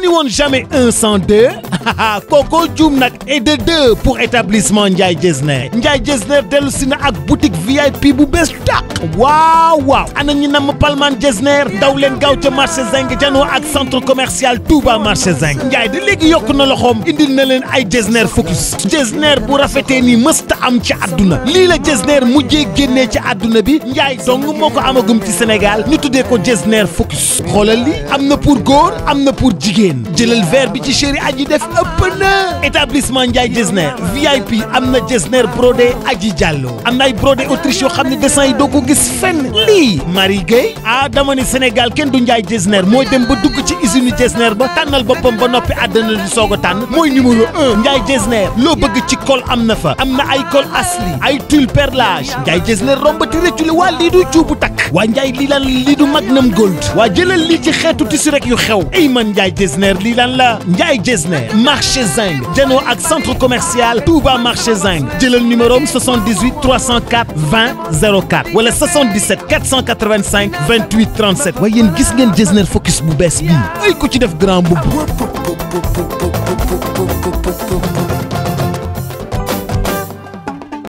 ni woon jamais 1 sans 2 koko juum nag et de 2 pour établissement Ndiaye Getzner Ndiaye Getzner dellu si na ak boutique VIP bu bees tàq waaw ana ñi nam Palman Getzner daw leen gaaw ca marché Zeng janoo ak centre commercial Touba marché Zeng Ndiaye de léegi yokk na loxoom indil na leen ay Getzner focus Getzner bu rafetee nii mësta am ci àdduna lii la Getzner mujjee génnee ci àdduna bi Ndiaye dong moo ko amagum ci Sénégal ñu tuddee ko Getzner focus xoolal li am na pour góor am na pour jigéen jëlal verre bi ci chéri aji def ëpp na établissement Ndiaye Getzner VIP am na Getzner brodé aji Diallo am na ay brodé Autriche yoo xam ne dessin yi doo ko gis fenn lii Marie Gueye dama ni Sénégal kenn du Ndiaye Getzner mooy dem ba dugg ci usine Getzner ba tànnal boppam ba noppi àddina di soog a tànn mooy numéro 1 Ndiaye Getzner loo bëgg ci col am na fa am na ay col asli ay tulle perlage Ndiaye Getzner rombati rëccule waa lii du cuubu takk waa Ndiaye lii lan lii du Magnum Gold waa jëlal lii ci xeetu tissu rek yu xew ay man Ndiaye Getzner lii lan la Ndiaye Getzner marché Zeng janoo ak centre commercial Touba marché Zeng jëlal numéro 78 304 20 04 wala 77 485 28 37 waaye yéen gis ngeen Getzner focus bu bees bii ay ko ci def grand boubou